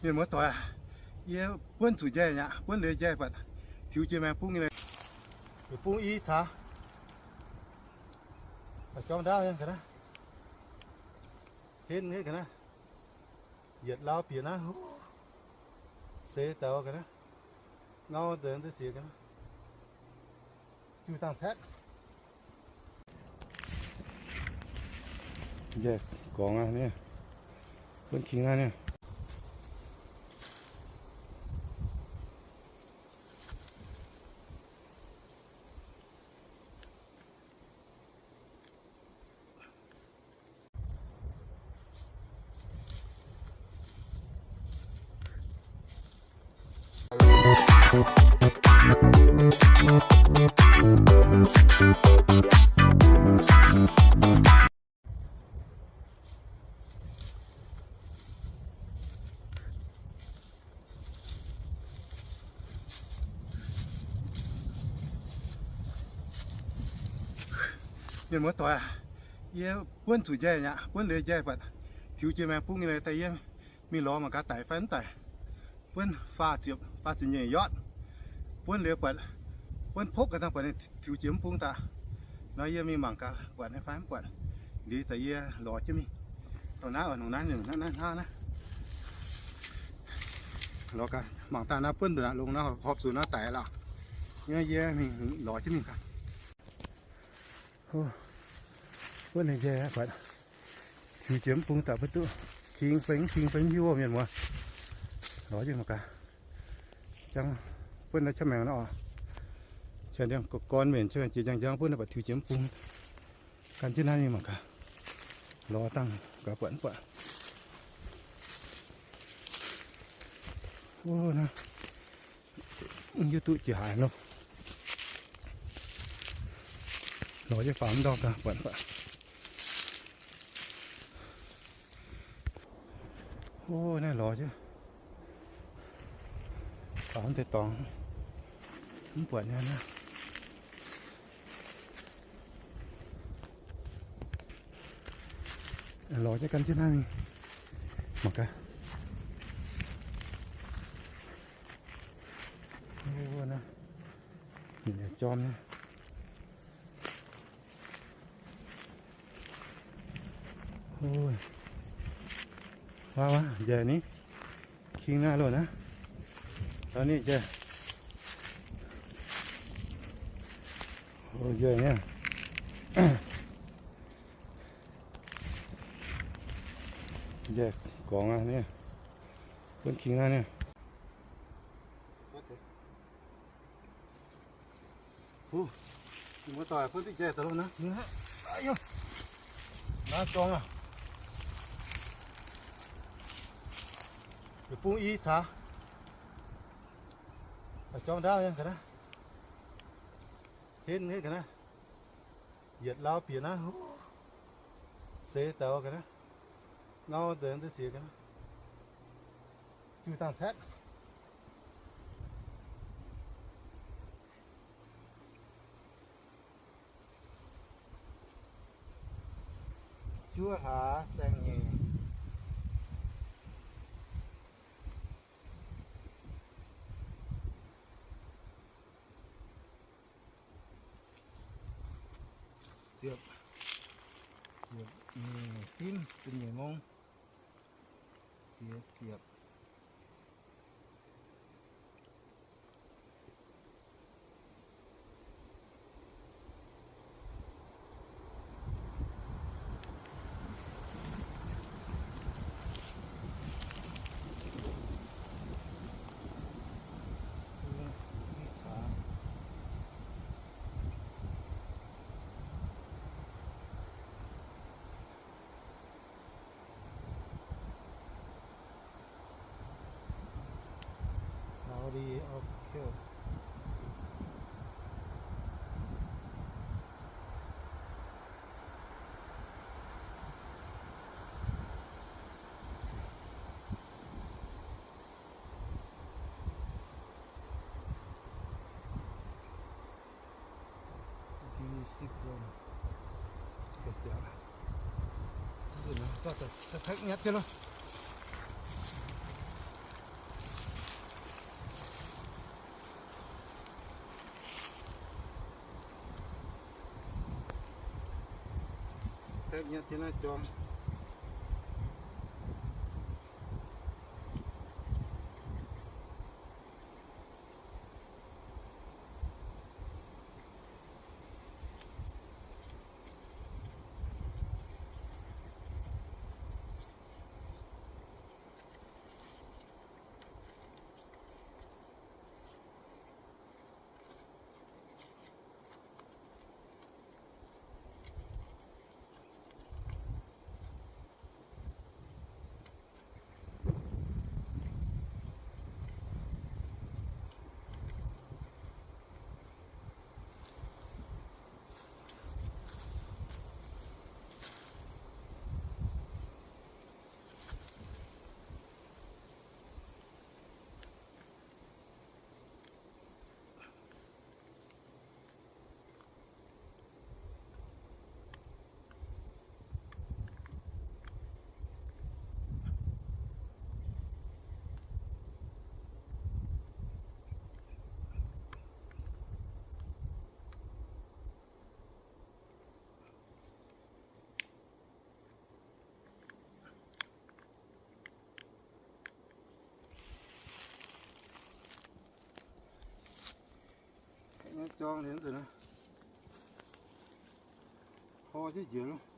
Mienh muoz-doic, yie buonv zuqc njaih aqv, buonv liuz njaih buatc tiux jiex maengx bung nyei. Bung i caux jorm ndaauv ga'naaiv, henv ga'naaiv, yietc lau bieqc naaiv, seix daux ga'naaiv, ngau deix siex ga'naaiv, juv dangh caeqv. Njaih gorngx aqv, buonv king naaiv niaa. Mienh muoz-doic, yie buonv zuqc njaih aqv, buonv liuz njaih buatc tiux jiex maengx bung nyei daaih yie mingh lorz mangc gaax daic fai mv daic. Buonv faah ziepc, faah ziepc nyeic yard. Buonv liuz buatc, buonv pokv ga'naaiv buatc ninh tiux jiex mv bung daaih. Nor yie mingh mangc gaax buatc nyei fai mv buatc. Liuz daaih yie lorz jienv mingh. Dongh naaiv oc, nongc naaiv nyungc naaiv, naaiv hnangv naaiv. Lorz gaax mangc daaih naaiv buonv nduqc longx nor horpc zuqc nor daic lorqc. Yie mingh lorz jienv mingh gaax. Buonv ninh njaih buatc tiux jiex mv bung daaih mv duqv, king fai mv king fai mv hiuv mienh muoz. Lorz jienv mangc gaax. Jangv buonv naaiv qaqv maengx nor oc. Qaqv ndiangx gorn-gorn mienh qaqv jiex njang-njang buonv naaiv buatc tiux jiex mv bung. Gan jienv naaiv mingh mangc gaax. Lorz dangh gaax buatc mv buatc. Naaiv, mv hiuv duqv jiex haaix nor. Lorz jienv faaux mv ndorm gaax buatc mv buatc. Naaiv lorz jienv faaux deix dorngx mv buatc nyei naaiv. Lorz jienv gan jienv naaiv mingh mangc gaax. Naaiv, ninh jorm nyei. Waav waav, njaih ni. King naaiv loh naaiv. Taux ni njaih. Njaih ni. Njaih gorngx aqv ni. Buonv king naaiv ni. Huv, mienh muoz-doic, buonv diqv njaih daaih loh naaiv. Naaiv jorm aqv. Yietc bung i caux jorm ndaauv nyei ga'naaiv. Henv henv ga'naaiv. Yietc lau bieqc naaiv, seix daux ga'naaiv. Ngau deix siex ga'naaiv. Juv dangh caeqv. Juov hlaax saeng nyeic. Ziepc, ziepc nyeic dimv, ziepc nyeic mong. Ziex ziepc. County of Kent. Di sipv zong. Nyatv jienv loh. Nyatv jienv naaiv jorm. Naaiv jorng liuz nzunc naaiv, hor jienv njiec loh.